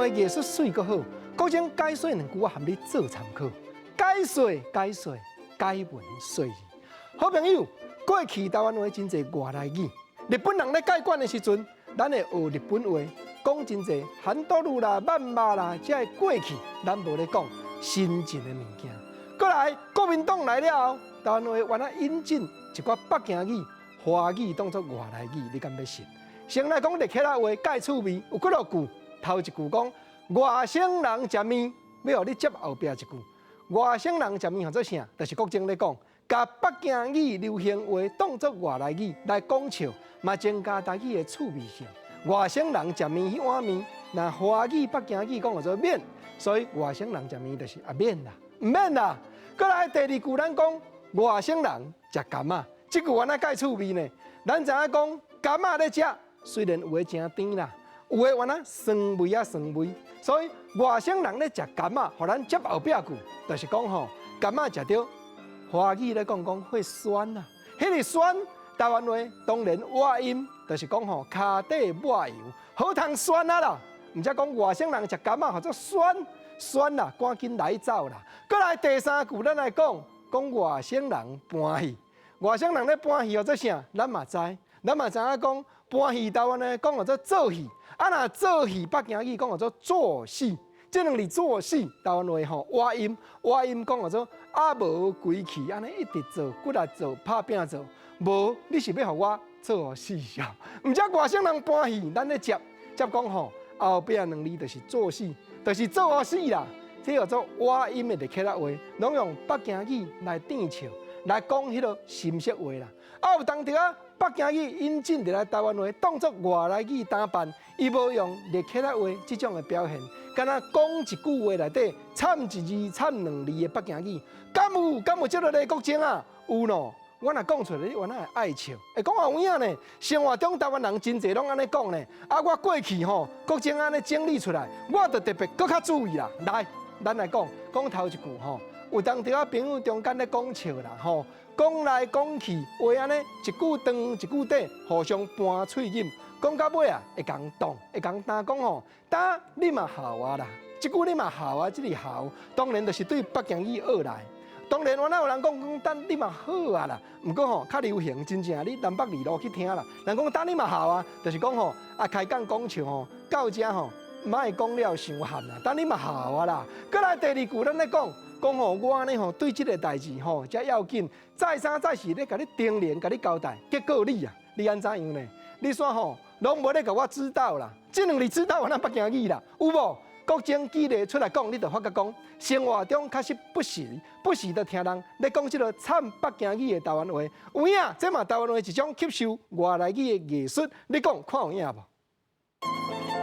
話藝術媠閣好，國政解說兩句我含你做參考。解說解說解文說字。好朋友，過去台灣話真濟外來語，日本人咧蓋管的時陣，咱會學日本話，講真濟韓多路啦、萬馬啦，這个過去咱無咧講新進的物件。過來國民黨來了後，台灣話原來引進一寡北京語、華語當做外來語，你敢欲信？先來講日客仔話蓋趣味，有幾落句。頭一句講外省人食麵，欲予你接後壁一句。外省人食麵號做啥？就是國政咧講，共北京語流行話當做外來語來講笑，嘛增加台語的趣味性。外省人食麵彼碗麵，若華語北京語講號做免，所以外省人食麵就是啊免啦，毋免啦。過來第二句，咱講外省人食柑仔，這句原來蓋趣味呢。咱知影講柑仔咧食，雖然有的誠甜啦，有的原來酸味啊酸味，所以外省人咧食柑仔，予咱接後壁句，就是講吼柑仔食著華語咧講講會酸啊，彼个酸台灣話當然倚音，就是講吼跤底抹油，好通酸啊啦。毋才講外省人食柑仔號做酸酸啦，趕緊來走啦。過來第三句，咱來講講外省人搬戲，外省人咧搬戲號做啥？咱嘛知，咱嘛知影講搬戲台灣話講號做做戲，啊若做戲北京語講號做做戲，這兩字做戲台灣話吼倚音倚音講號做啊無規氣，按呢一直做，骨力做，拍拚做，無你是欲予我做予死啥？毋才外省人搬戲，咱咧接接講吼後壁兩字就是做死，就是做予死啦。這叫做倚音的日客仔話，攏用北京語來變笑，來講彼个新式話啦。啊有當時啊，北京語引進入來台灣話，當作外來語打扮，伊無用日客仔話這種的表現，敢若講一句話內底摻一字、摻兩字的北京語，敢有？敢有這个咧國政啊？有喏。我若講出來，你原來會愛笑，會講有影呢。生活中台灣人真濟攏按呢講呢。啊，我過去吼，國政按呢整理出來，我就特別閣較注意啦。來，咱來講，講頭一句吼，有當時啊朋友中間咧講笑啦吼，講來講去話按呢一句長一句短，互相盤喙罨，講到尾啊會共擋，會共擔講吼，擔你嘛姣啊啦，這句你嘛姣啊，這个姣當然就是對北京語學來。當然，原來有人講講等你嘛好啊啦，毋過吼較流行，真正你南北二路去聽啦。人講等你嘛姣啊，就是講吼啊開講講笑吼，到遮吼毋愛講了傷譀啦。等你嘛姣啊啦。過來第二句，咱咧講講吼，我按呢吼對這个代誌吼才要緊，再三再四咧共你叮嚀，共你交代，結果你啊，你按怎樣呢？你煞吼攏無咧共我指導啦，這兩字指導我咱北京語啦，有無？國政記者出來講，你就發覺講，生活中確實不時不時的聽人咧講這个摻北京語的台灣話，有影，這嘛台灣話一種吸收外來語的藝術，你講看有影無？